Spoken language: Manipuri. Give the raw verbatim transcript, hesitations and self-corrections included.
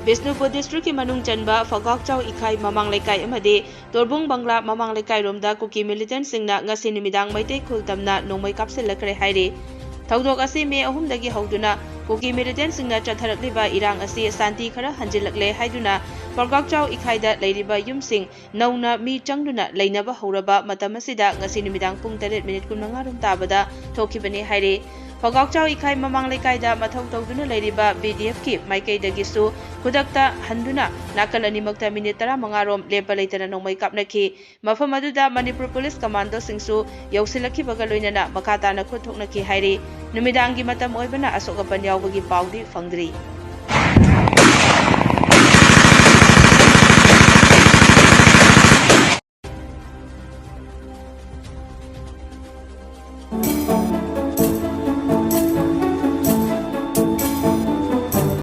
ꯕꯤꯁꯅꯨꯄꯨꯔ ꯗꯤꯁꯇ꯭ꯔꯤꯛꯀꯤ ꯃꯅꯨꯡ ꯆꯟꯕ ꯐꯒꯥꯛꯆꯥꯎ ꯏꯈꯥꯏ ꯃꯃꯥꯡ ꯂꯩꯀꯥꯏ ꯑꯃꯗꯤ ꯇꯣꯔꯕꯨꯡ ꯕꯪꯒ꯭ꯂꯥ ꯃꯃꯥꯡ ꯂꯩꯀꯥꯏꯔꯣꯝꯗ ꯀꯨꯀꯤ ꯃꯤꯂꯤꯇꯦꯟꯠꯁꯤꯡꯅ ꯉꯁꯤ ꯅꯨꯃꯤꯗꯥꯡ ꯃꯩꯇꯩ ꯈꯨꯜ ꯇꯝꯅ ꯅꯣꯡꯃꯩ ꯀꯥꯞꯁꯤꯜꯂꯛꯈ꯭ꯔꯦ ꯍꯥꯏꯔꯤ꯫ ꯊꯧꯗꯣꯛ ꯑꯁꯤ ꯃꯦ ꯑꯍꯨꯝꯗꯒꯤ ꯍꯧꯗꯨꯅ ꯀꯨꯀꯤ ꯃꯤꯂꯤꯇꯦꯟꯠꯁꯤꯡꯅ ꯆꯠꯊꯔꯛꯂꯤꯕ ꯏꯔꯥꯡ ꯑꯁꯤ ꯁꯥꯟꯇꯤ ꯈꯔ ꯍꯟꯖꯤꯜꯂꯛꯂꯦ ꯍꯥꯏꯗꯨꯅ ꯐꯒꯥꯛꯆꯥꯎ ꯏꯈꯥꯏꯗ ꯂꯩꯔꯤꯕ ꯌꯨꯝꯁꯤꯡ ꯅꯧꯅ ꯃꯤ ꯆꯪꯗꯨꯅ ꯂꯩꯅꯕ ꯍꯧꯔꯕ ꯃꯇꯝ ꯑꯁꯤꯗ ꯉꯁꯤ ꯅꯨꯃꯤꯗꯥꯡ ꯄꯨꯡ ꯇꯔꯦꯠ ꯃꯤꯅꯤꯠ ꯀꯨꯟꯃꯉꯥ ꯔꯣꯝ ꯇꯥꯕꯗ ꯊꯣꯛꯈꯤꯕꯅꯤ ꯍꯥꯏꯔꯤ꯫ ꯐꯒꯥꯎꯆꯥꯎ ꯏꯈꯥꯏ ꯃꯃꯥꯡ ꯂꯩꯀꯥꯏꯗ ꯃꯊꯧ ꯇꯧꯗꯨꯅ ꯂꯩꯔꯤꯕ ꯕꯤ ꯗꯤ ꯑꯦꯐꯀꯤ ꯃꯥꯏꯀꯩꯗꯒꯤꯁꯨ ꯈꯨꯗꯛꯇ ꯍꯟꯗꯨꯅ ꯅꯥꯀꯜ ꯑꯅꯤꯃꯛꯇ ꯃꯤꯅꯤꯠ ꯇꯔꯥꯃꯉꯥ ꯔꯣꯝ ꯂꯦꯞꯄ ꯂꯩꯇꯅ ꯅꯣꯡꯃꯩ ꯀꯥꯞꯅꯈꯤ꯫ ꯃꯐꯝ ꯑꯗꯨꯗ ꯃꯅꯤꯄꯨꯔ ꯄꯨꯂꯤꯁ ꯀꯃꯥꯟꯗꯣꯁꯤꯡꯁꯨ ꯌꯧꯁꯤꯜꯂꯛꯈꯤꯕꯒ ꯂꯣꯏꯅꯅ ꯃꯈꯥ ꯇꯥꯅ ꯈꯨꯠ ꯊꯣꯛꯅꯈꯤ ꯍꯥꯏꯔꯤ꯫ ꯅꯨꯃꯤꯗꯥꯡꯒꯤ ꯃꯇꯝ ꯑꯣꯏꯕꯅ ꯑꯁꯣꯛ ꯑꯄꯟ ꯌꯥꯎꯕꯒꯤ ꯄꯥꯎꯗꯤ ꯐꯪꯗ꯭ꯔꯤ꯫